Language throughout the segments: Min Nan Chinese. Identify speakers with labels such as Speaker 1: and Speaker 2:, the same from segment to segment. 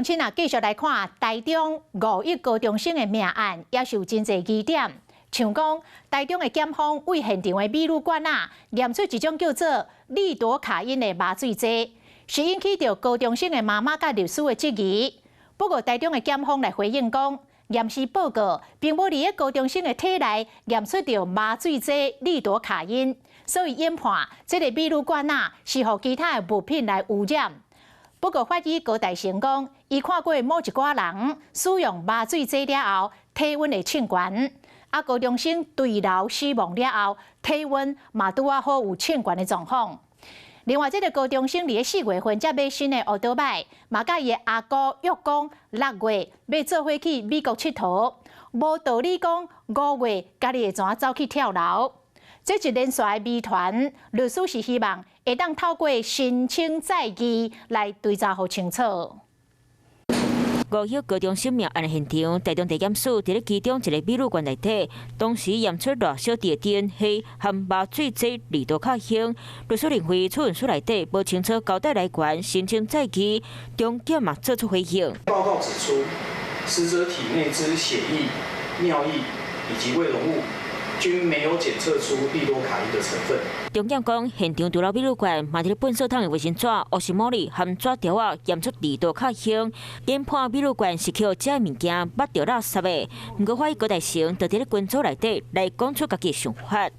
Speaker 1: 請啊，繼續來看台中五億高中生的命案，也是有真濟疑點。像講，台中的檢方對現場的美女館仔驗出一種叫做利多卡因的麻醉劑，是引起著高中生的媽媽佮律師的質疑。不過，台中的檢方來回應講，驗屍報告並無佇個高中生的體內驗出著麻醉劑利多卡因，所以研判這个美女館仔是予其他的物品來汙染。不過，法醫高大成講，伊看過某一寡人使用麻醉劑了後，體溫會升懸。啊，高中生墜樓死亡了後，體溫嘛拄仔好有升懸的狀況。另外，這个高中生佇咧4月份才買新的歐多擺，嘛佮伊的阿姑約講6月欲做伙去美國𨑨迌，無道理講5月家己會怎走去跳樓？這一連串的謎團，律師是希望會當透過申請再議來追查予清楚。
Speaker 2: 五億高中生命案現場，台中地檢署佇咧其中一个美女罐內底，當時驗出賴小弟的 DNA 含麻醉劑利多卡因。律師認為處分書內底無清楚交代來源，申請再議，中檢嘛做出回應。
Speaker 3: 報告指出，死者體內之血液、尿液以及胃溶物均沒有檢測出利多卡因的成分。
Speaker 2: 中檢講，現場除了美女罐，嘛佇咧糞掃桶的衛生紙、烏絲毛裡含紙條仔驗出利多卡因，研判美女罐是予這物件抹著垃圾的。毋過法醫高大成就佇咧群組內底來講出家己的想法。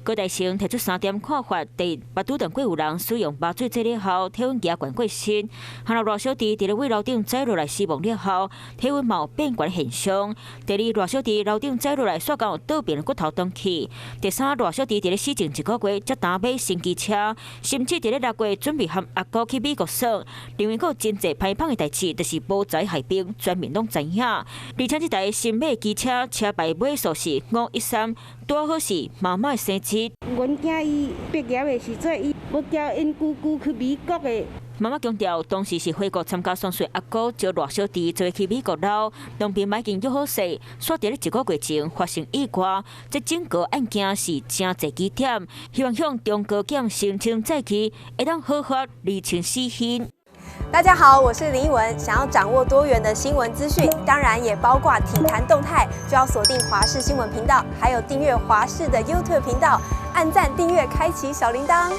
Speaker 2: 高大成提出三點看法：第一，目睹斷過有人使用麻醉劑了後，體溫加懸過身；後來賴小弟佇咧佇樓頂栽落來死亡了後，體溫嘛有變懸現象。第二，賴小弟樓頂栽落來，煞敢有倒爿的骨頭斷去。第三，賴小弟佇咧死前一個月才剛買新機車，甚至佇咧6月準備和阿姑去美國耍，認為閣有真濟歹芳的代誌，就是無才害兵，全面攏知影。而且這台新買機車車牌尾數是513，拄好是媽媽的生日。
Speaker 4: 阮囝伊畢業的時陣，伊欲叫𪜶姑姑去美國的。
Speaker 2: 媽媽強調，當時是回國參加喪事，阿姑招賴小弟做伙去美國了，兩邊嘛已經約好勢，煞佇咧一個月前發生意外。這整個案件是誠濟疑點，希望向中高檢申請再議，會當好好釐清死因。
Speaker 5: 大家好，我是林奕文。想要掌握多元的新聞資訊，當然也包括體壇動態，就要鎖定華視新聞頻道，還有訂閱華視的 YouTube 頻道，按讚、訂閱、開啟小鈴鐺。